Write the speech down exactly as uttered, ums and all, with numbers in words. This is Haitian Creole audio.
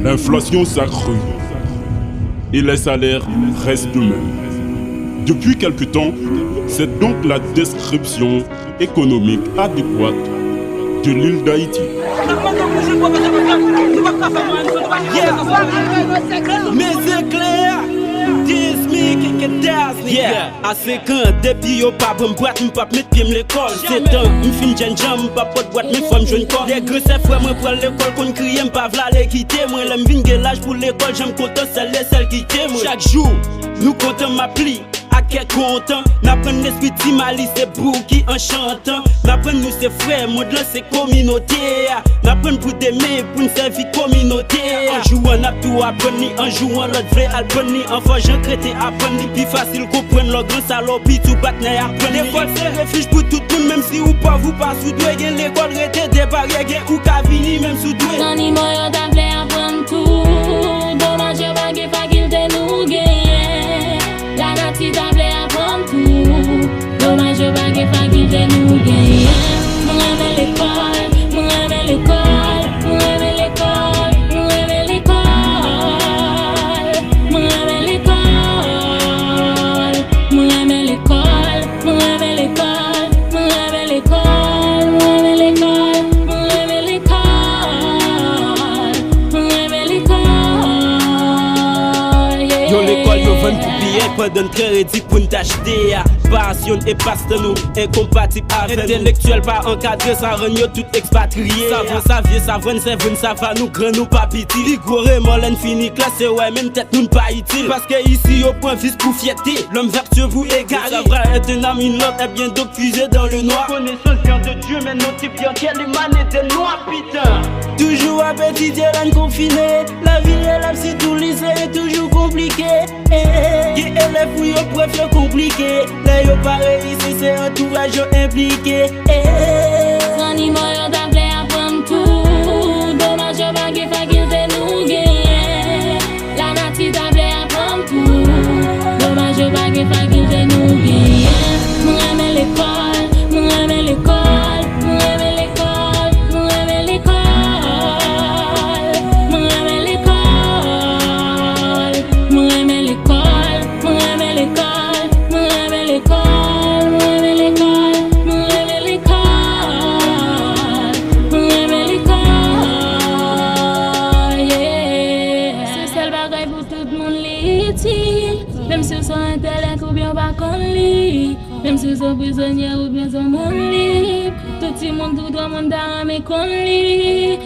L'inflation s'accrut et les salaires restent de même. Depuis quelque temps, c'est donc la description économique adéquate de l'île d'Haïti. Mes éclairs, this me can get down, yeah. A senk an, depi yo pa ban m bwat, m p ap met pye m lekòl. Setan, m fin jènjan, m p ap pot bwat, men fò m jwenn kòb. Lè gran sè frè mwen pral lekòl, konn kriye, m pa vle ale kite mwen. Lè m vin gen laj pou lekòl, jan m kontan, sèl e sèl ki te mwen. Chak jou, nou kontan, m ap li ak kè kontan. N aprann lespri Ti Mali, se Bouki anchantan. N aprann nou se frè, mond lan se kominote a. N aprann pou demen, pou n sèvi kominote a. An jou an ap tou aprann li, an jou an lòt vle al prann li. An fò jan krete aprann li, pi fasil konprann lò gran salopi tou patnè aprann li. Lekòl se refij pou tout moun, menm si ou pòv ou pa sou dwe. Gen lekòl rete deparye, gen ou ka vini menm sou dwe. Zanimo yo ta vle aprann tou, domaj yo pa gen fakilte nou genyen. Lanati ta vle aprann tou, domaj yo pa gen fakilte nou genyen. Mwen renmen lekòl, mwen renmen lekòl, mwen renmen lekòl, mwen renmen lekòl. Mwen renmen lekòl, mwen renmen lekòl, mwen renmen lekòl, mwen renmen lekòl, mwen renmen lekòl, mwen renmen lekòl, mwen renmen lekòl, yeah. Yon lekòl yo vann pou piyay pandan n trè redi pou n t achte a. Pasyon e pastan nou enkonpatib avè nou. Entelektyèl pa ankadre, sa rann yo tout ekspatriye. Savan sa vye, savann sèvann, sa va nou gran nou pa piti. Pi gwo remò lè n fini klas, se wè menm tèt nou n pa itil. Paske isi yo pran vis pou fyète, lòm vèt se pou egare. Savoir est une arme, une lame, eh bien donc fusée dans le noir. Connaissance vient de Dieu, mais nos types viennent quelle humanité noire, putain. Toujou ap etidye lè n konfine. Lavi rele m sitou lise toujou konplike. Eh, gen elèv pou yo pwèf yo konplike. Lè yo pa reyisi, se antouraj yo enplike. Eh. Zanimo yo ta vle aprann tou. Domaj yo pa gen fakilte nou genyen. Lanati ta vle aprann tou. Domaj yo pa gen fakilte nou genyen. Mwen renmen lekòl, mwen renmen lekòl, mwen renmen lekòl, mwen renmen lekòl. Mwen renmen lekòl, mwen renmen lekòl, mwen renmen lekòl, mwen renmen lekòl, mwen renmen lekòl, mwen renmen lekòl, mwen renmen lekòl, yeah. Se sèl bagay pou tout moun li itil. Menm si w se yon entèlèk oubyen w pa konn li, menm si w se yon prizonye oubyen se yon moun lib, tout timoun, tout granmoun ta renmen konn li.